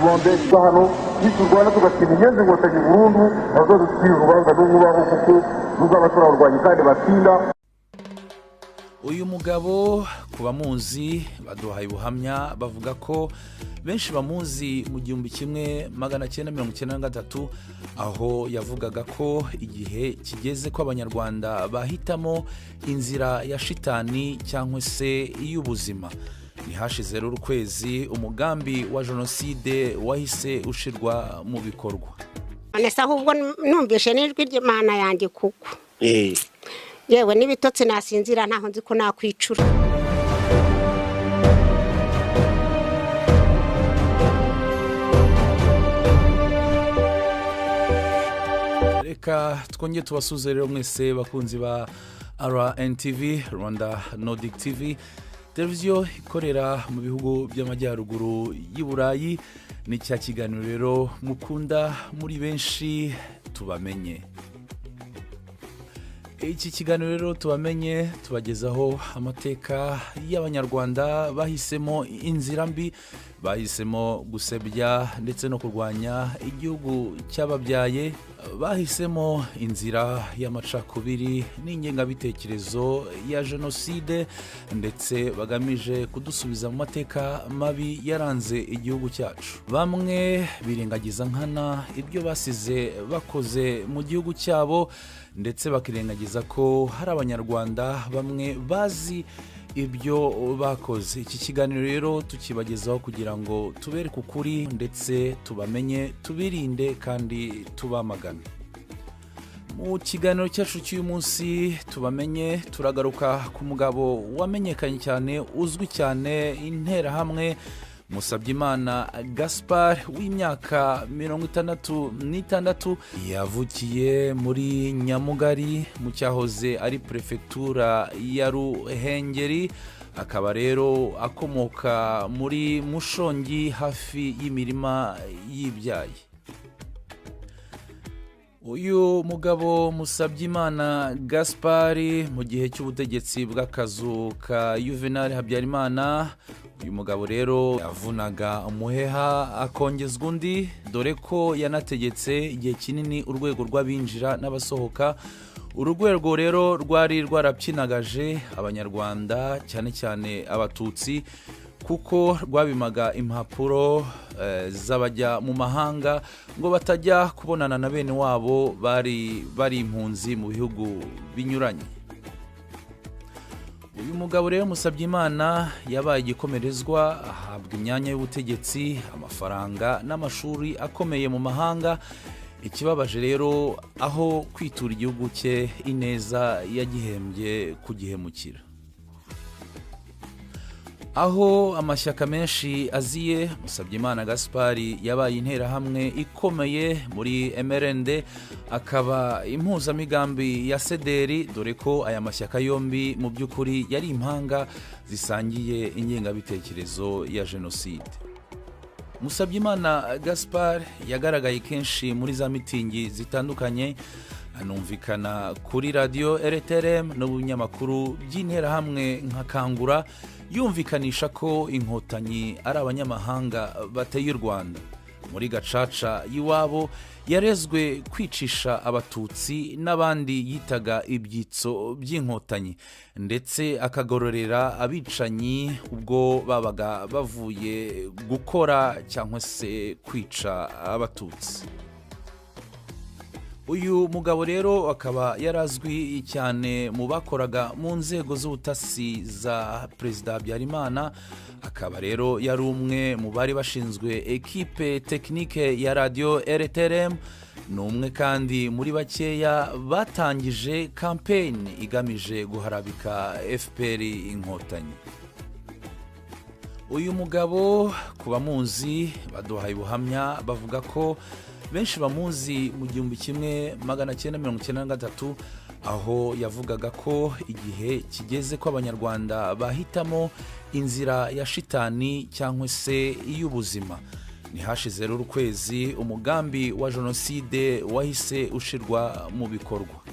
Rwanda hano niturwana tugatsinda inyenzi inkotanyi burundu, nazo dutsinda urubanza n'ububaho kuko ruzaba turarwanya kandi batsinda. Uyu mugabo ku bamuzi baduhaye ubuhamya bavuga ko benshi bamuzi mu 1993, aho yavugaga ko igihe kigeze ko Abanyarwanda bahitamo inzira ya shitani cyangwa se iy'ubuzima. Ntihashize rero ukwezi umugambi wa jenoside wahise ushirwa mu bikorwa. Nese ahubwo numvishe n'ijwi ry'Imana yanjye kuko yewe n'ibitotsi nasinzira ntaho nzi ko nakwicura. Reka twongere tubasuze rero mwese bakunzi ba RNTV, Rwanda Nordic TV, televiziyo ikorera mu bihugu by'amajyaruguru y'i Burayi. Ni cya kiganiro rero mukunda muri benshi, tubamenye. Iki kiganiro rero tubamenye tubagezaho amateka y'Abanyarwanda bahisemo inzira mbi, bahisemo gusebya ndetse no kurwanya igihugu cyababyaye, bahisemo inzira y'amacakubiri n'ingengabitekerezo ya jenoside, ndetse bagamije kudusubiza mu mateka mabi yaranze igihugu cyacu. Bamwe birengagiza nkana ibyo basize bakoze mu gihugu cyabo, ndetse bakirengagiza ko hari Abanyarwanda bamwe bazi ibyo bakoze. Iki kiganiro rero tukibagezaho kugira ngo tubereke ukuri ndetse tubamenye, tubirinde kandi tubamagane. Mu kiganiro cyacu cy'uyu munsi tubamenye, turagaruka ku mugabo wamenyekanye cyane, uzwi cyane, interahamwe Musabyimana Gaspard w'imyaka 66, yavukiye muri Nyamugari mu cyahoze ari prefectura ya Ruhengeri, akaba rero akomoka muri Mushongi hafi y'imirima y'ibyayi. Uyu mugabo Musabyimana Gaspard mu gihe cy'ubutegetsi bw'akazu ka Juvenal Habyarimana, uyu mugabo rero yavunaga umuheha akongezwa undi, dore ko yanategetse igihe kinini urwego rw'abinjira n'abasohoka. Uru rwego rero rwari rwarapyinagaje Abanyarwanda cyane cyane Abatutsi, kuko rwabimaga impapuro z'abajya mu mahanga ngo batajya kubonana na bene wabo bari bari impunzi mu bihugu binyuranye. Uyu mugabo rero Musabyimana yabaye igikomerezwa, ahabwa imyanya y'ubutegetsi, amafaranga n'amashuri akomeye mu mahanga. Ikibabaje rero, aho kwitura igihugu cye ineza yagihembye kugihemukira. Aho amashyaka menshi aziye, Musabyimana Gaspard yabaye interahamwe ikomeye muri MRND, akaba impuzamigambi ya Sederi, dore ko aya mashyaka yombi mu by'ukuri yari impanga zisangiye ingengabitekerezo ya jenoside. Musabyimana Gaspard yagaragaye kenshi muri za mitingi zitandukanye, anumvikana kuri radio RTRM no mu binyamakuru by'interahamwe nka Kangura, yumvikanisha ko inkotanyi ari abanyamahanga bateye u Rwanda. Muri gacaca y'iwabo yarezwe kwicisha Abatutsi n'abandi yitaga ibyitso by'inkotanyi, ndetse akagororera abicanyi ubwo babaga bavuye gukora cyangwa se kwica Abatutsi. Uyu mugabo rero akaba yarazwi cyane mu bakoraga mu nzego z'ubutasi za Perezida Habyarimana, akaba rero yari umwe mu bari bashinzwe ekipe tekinike ya radio RTRM. Ni umwe kandi muri bakeya batangije campaign igamije guharabika FPR Inkotanyi. Uyu mugabo ku bamuzi baduhaye ubuhamya bavuga ko benshi bamuzi mu 1993, aho yavugaga ko igihe kigeze ko Abanyarwanda bahitamo inzira ya shitani cyangwa se iy'ubuzima. Ntihashize rero ukwezi umugambi wa jenoside wahise ushirwa mu bikorwa.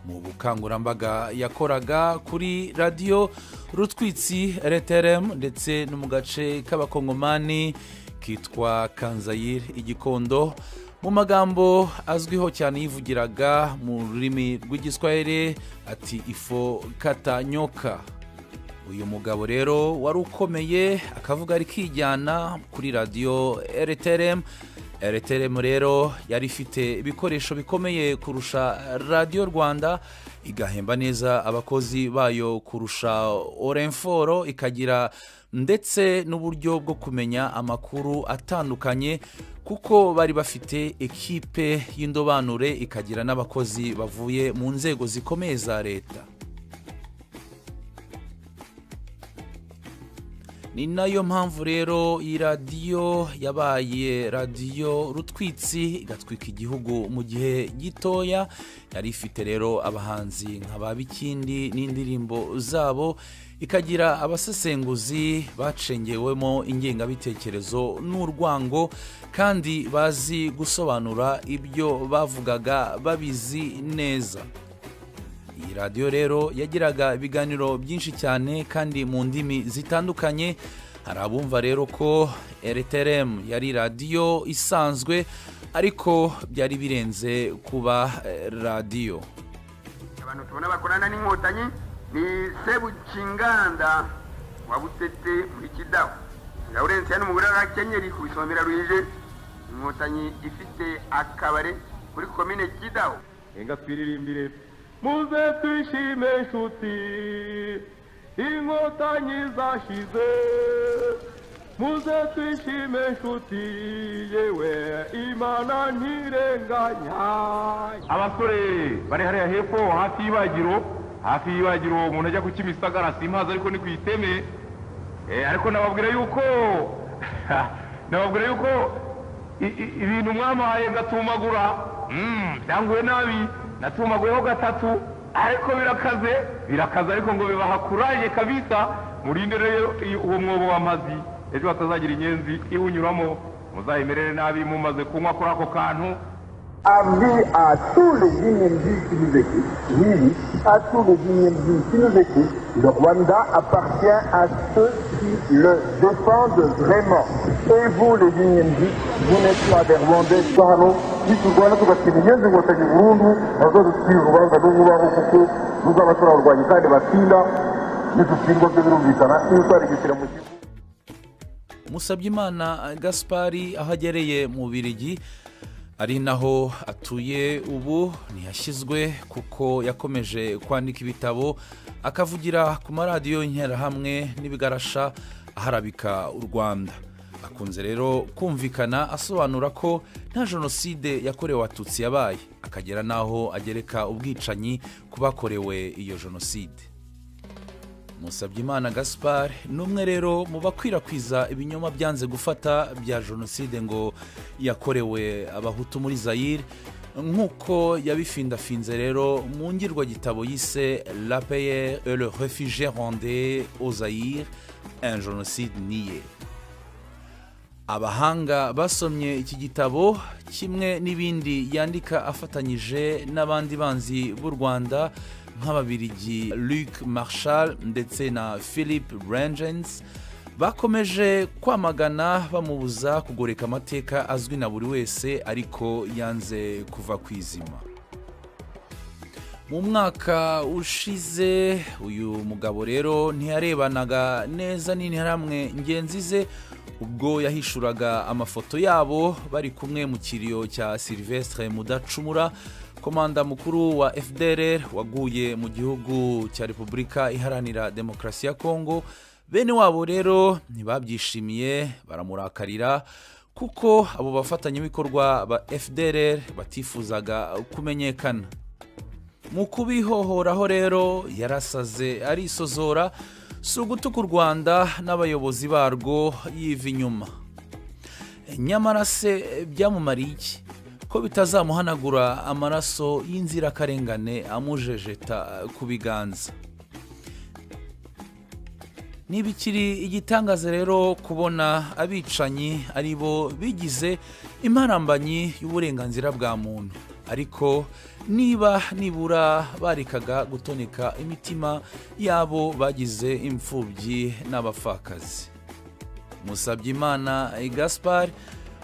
Mu bukangurambaga yakoraga kuri radio Rutwitsi RTRM ndetse no mu gace k'Abakongomani kitwa Kanzayire Igikondo. Mu magambo azwiho cyane yivugiraga mu rurimi rw'Igiswahili ati ifo kata nyoka. Uyu mugabo rero wari ukomeye akavuga ari kijyana kuri radiyo RTRM. RTRM rero yari ifite ibikoresho bikomeye kurusha Radiyo Rwanda, igahemba neza abakozi bayo kurusha Orenforo, ikagira ndetse n'uburyo bwo kumenya amakuru atandukanye kuko bari bafite ekipe y'indobanure, ikagira n'abakozi bavuye mu nzego zikomeye za leta. Ni nayo mpamvu rero iyi radiyo yabaye radiyo rutwitsi, igatwika igihugu mu gihe gitoya. Yari ifite rero abahanzi nka ba Bikindi n'indirimbo zabo, ikagira abasesenguzi bacengewemo ingengabitekerezo n'urwango kandi bazi gusobanura ibyo bavugaga babizi neza. Iyi radiyo rero yagiraga ibiganiro byinshi cyane kandi mu ndimi zitandukanye. Hari abumva rero ko RTRM yari radiyo isanzwe, ariko byari birenze kuba radiyo. Abantu tubona bakorana n'Inkotanyi ni Sebukinganda wa Butete muri Kidaho, Lawrence n'umugore wa Kenyeri ku Isomera Ruhije, Inkotanyi ifite akabare kuri komine Kidaho. Enga twiririmbire muze twishime inshuti, Inkotanyi zashize, muze twishime inshuti, yewe Imana ntirenganya. Abasore bari hariya hepfo hafi y'ibagiro, hafi y'ibagiro umuntu ajya ku Kimisagara simpaza ariko ni ku iteme. Ariko nababwira yuko ibintu mwamahaye ngatumagura, byanguye nabi, natumaguyeho gatatu, ariko birakaze, ariko ngo bibaha kuraje kabisa. Murinde rero uwo mwobo w'amazi, ejo hatazagira inyenzi iwunyuramo, muzayimerere nabi mumaze kunywa kuri ako kantu. Avis à tous les Inyenzi qui nous écoutent, oui, à tous les Inyenzi qui nous écoutent, le Rwanda appartient à ceux qui le défendent vraiment. Et vous, les Inyenzi, vous n'êtes pas des Rwandais. Hano niturwana tugatsinda inyenzi Inkotanyi burundu, nazo dutsinda urubanza n'ububaho kuko ruzaba turarwanya kandi batsinda, nidutsindwa byo birumvikana n'utarigisira mu gihugu. Musabyimana Gaspari aho agereye mu Bubiligi ari naho atuye ubu ntiyashyizwe kuko yakomeje kwandika ibitabo, akavugira ku maradiyo y'Interahamwe n'ibigarasha aharabika u Rwanda. Akunze rero kumvikana asobanura ko nta jenoside yakorewe Abatutsi yabaye, akagera naho agereka ubwicanyi ku bakorewe iyo jenoside. Musabyimana Gaspar ni umwe rero mu bakwirakwiza ibinyoma byanze gufata bya jenoside ngo yakorewe Abahutu muri Zaire, nk'uko yabifindafinze rero mu ngirwagitabo yise La paix et le réfugié rwandais au Zaire, un génocide nié. Abahanga basomye iki gitabo kimwe n'ibindi yandika afatanyije n'abandi banzi b'u Rwanda nk'Ababirigi Luc Marshall ndetse na Philip Rangens, bakomeje kwamagana bamubuza kugoreka amateka azwi na buri wese, ariko yanze kuva ku izima. Mu mwaka ushize uyu mugabo rero ntiyarebanaga neza n'Interahamwe ngenzi ze ubwo yahishuraga amafoto yabo bari kumwe mu kiriyo cya Sylvestre Mudacumura, komanda mukuru wa FDLR waguye mu gihugu cya Repubulika Iharanira Demokarasi ya Kongo. Bene wabo rero ntibabyishimiye, baramurakarira kuko abo bafatanyabikorwa ba FDLR batifuzaga kumenyekana. Mu kubihohoraho rero yarasaze arisozora, si ugutuka u Rwanda n'abayobozi barwo yiva inyuma. Nyamara se byamumariye iki ko bitazamuhanagura amaraso y'inzirakarengane amujejeta ku biganza? Ntibikiri igitangaza rero kubona abicanyi ari bo bigize imparambanyi y'uburenganzira bwa muntu, ariko niba nibura barikaga gutoneka imitima yabo bagize imfubyi n'abapfakazi. Musabyimana Gaspard,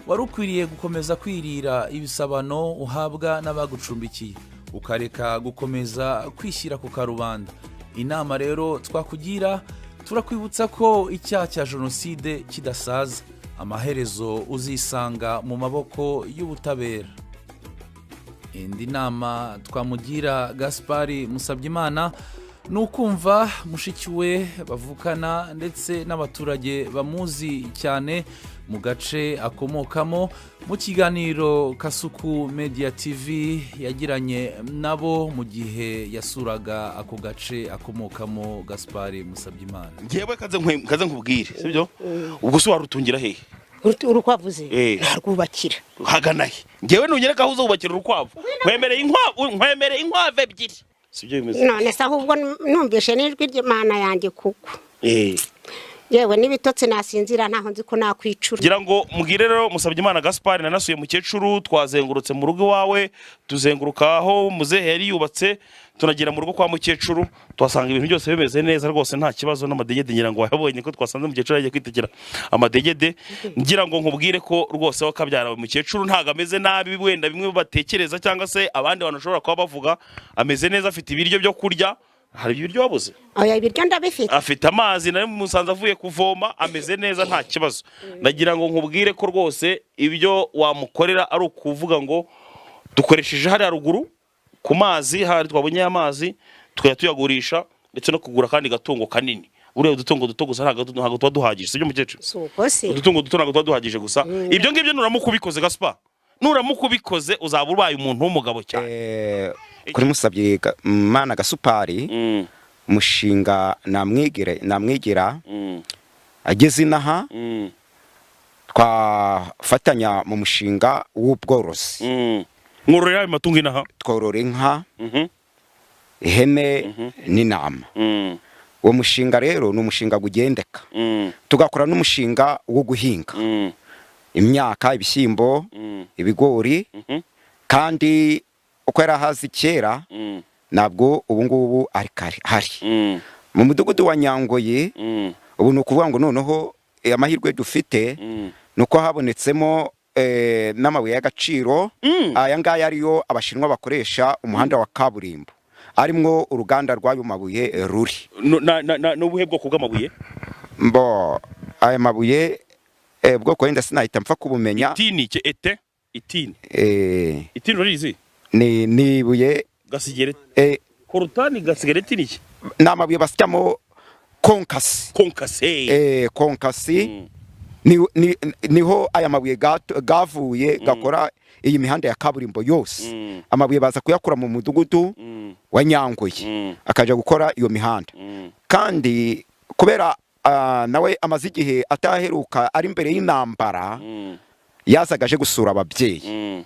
wari ukwiriye gukomeza kwirira ibisabano uhabwa n'abagucumbikiye, ukareka gukomeza kwishyira ku karubanda. Inama rero twakugira, turakwibutsa ko icyaha cya jenoside kidasaza, amaherezo uzisanga mu maboko y'ubutabera. Indi nama twamugira Gaspard Musabyimana ni ukumva mushiki we bavukana ndetse n'abaturage bamuzi cyane mu gace akomokamo. Mu kiganiro Kasuku Media TV yagiranye nabo mu gihe yasuraga ako gace akomokamo Gaspard Musabyimana. Ngewe kaze nkubwire, sibyo? Ubwo se warutungira hehe? Urukwavu ze narwubakira hagana he? Ngewe nunyereka aho uzubakira urukwavu, nkwemereye inkwavu ebyiri, sibyo bimeze? None se ahubwo numvishe n'ijwi ry'Imana yanjye kuko yewe n'ibitotsi nasinzira ntaho nzi ko nakwicura. Ngira ngo mugire rero Musabyimana Gaspard, nanasuye mukecuru, twazengurutse mu rugo iwawe, tuzenguruka aho muzehe yari yubatse, tunagera mu rugo kwa mukecuru, tuhasanga ibintu byose bimeze neza rwose, nta kibazo. N'amadegede ngira ngo wayabonye ko twasanze mukecuru yagiye kwitekera amadegede. Ngira ngo nkubwire ko rwose wakabyara mukecuru ntago ameze nabi, wenda bimwe batekereza cyangwa se abandi bantu bashobora kuba bavuga, ameze neza, afite ibiryo byo kurya. Hari ibiryo wabuze? Oya, ibiryo ndabifite. Afite amazi, nawe musanze avuye kuvoma, ameze neza nta kibazo. Ndagira ngo nkubwire ko rwose ibyo wamukorera ari ukuvuga ngo dukoresheje hari haruguru ku mazi, hari twabonye amazi tukajya tuyagurisha, ndetse no kugura kandi gatungo kanini. Buriya udutungo duto gusa ntabwo tuba duhagije, sibyo mukecuru? Udutungo duto ntabwo tuba duhagije gusa. Ibyo ngibyo nuramuka ubikoze Gaspard, nuramuka ubikoze uzaba ubaye umuntu w'umugabo cyane. Kuri Musabyimana Gaspard, umushinga namwigira ageze inaha, twafatanya mu mushinga w'ubworozi. Mwororera ayo matungo inaha? Tworora inka, ihene n'intama. Uwo mushinga rero ni umushinga ugendeka. Tugakora n'umushinga wo guhinga imyaka, ibishyimbo, ibigori, kandi uko yari ahazi kera ntabwo ubu ngubu ari hari. Mu mudugudu wa Nyangoyi ubu ni ukuvuga ngo noneho amahirwe dufite ni uko habonetsemo n'amabuye y'agaciro. Aya ngaya ariyo Abashinwa bakoresha umuhanda wa kaburimbo, arimwo uruganda rw'ayo mabuye ruri. N'ubuhe bwoko bw'amabuye? Mbo aya mabuye bwoko wenda sinahita mpfa kubumenya. Itini ete itini. Itini urizi? Ni ibuye gasigereti. Korutani gasigereti ni iki? Ni amabuye basyamo konkasi. Konkasi. Konkasi. Niho aya mabuye gavuye gakora iyi mihanda ya kaburimbo yose. Amabuye baza kuyakura mu mudugudu wa Nyangoyi, akaja gukora iyo mihanda. Kandi kubera nawe amaze igihe ataheruka ari imbere y'intambara, yazaga aje gusura ababyeyi.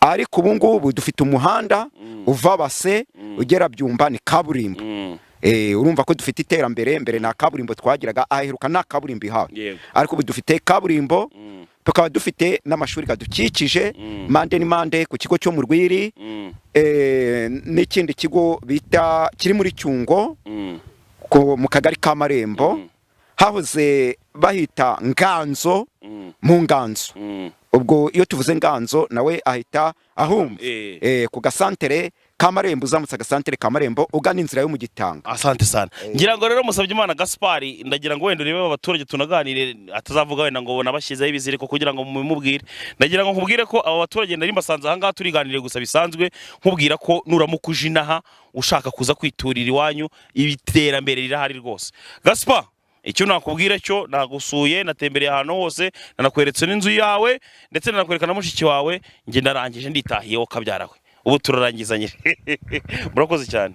Ariko ubu ngubu dufite umuhanda uva Base ugera Byumba, ni kaburimbo. Urumva ko dufite iterambere. Mbere na kaburimbo twagiraga, aheruka nta kaburimbo ihari, ariko ubu dufite kaburimbo, tukaba dufite n'amashuri kadukikije mande ni mande ku kigo cyo mu Rwiri, n'ikindi kigo bita kiri muri Cyungo mu kagari ka Marembo, hahoze bahita Nganzo, mu Nganzo. Ubwo iyo tuvuze Nganzo nawe ahita ahumva ku gasantere ka Marembo, uzamutse agasantere ka Marembo ugana inzira yo mu Gitanga. Asante sana. Ngira ngo rero Musabyimana Gaspard, ndagira ngo wenda urebe abaturage tunaganire, atazavuga wenda ngo nabashyizeho ibiziriko kugira ngo mumubwire. Ndagira ngo nkubwire ko aba baturage nari mbasanze aha ngaha turiganire gusa bisanzwe, nkubwira ko nuramuka uje inaha ushaka kuza kwiturira iwanyu, iterambere rirahari rwose. Gaspard, icyo nakubwira cyo, nagusuye, natembereye ahantu hose, nanakweretse n'inzu yawe, ndetse nanakwereka na mushiki wawe. Nge narangije nditahiye wokabyarawe. Ubu turarangizanye. Murakoze cyane.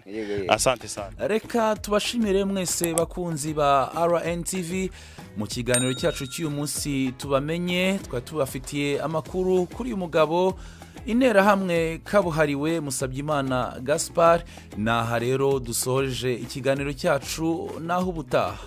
Asante sana. Reka tubashimire mwese bakunzi ba RNTV mu kiganiro cyacu cy'uyu munsi tubamenye. Twari tubafitiye amakuru kuri uyu mugabo interahamwe kabuhariwe Musabyimana Gaspard. Naha rero dusoje ikiganiro cyacu, naho ubutaha.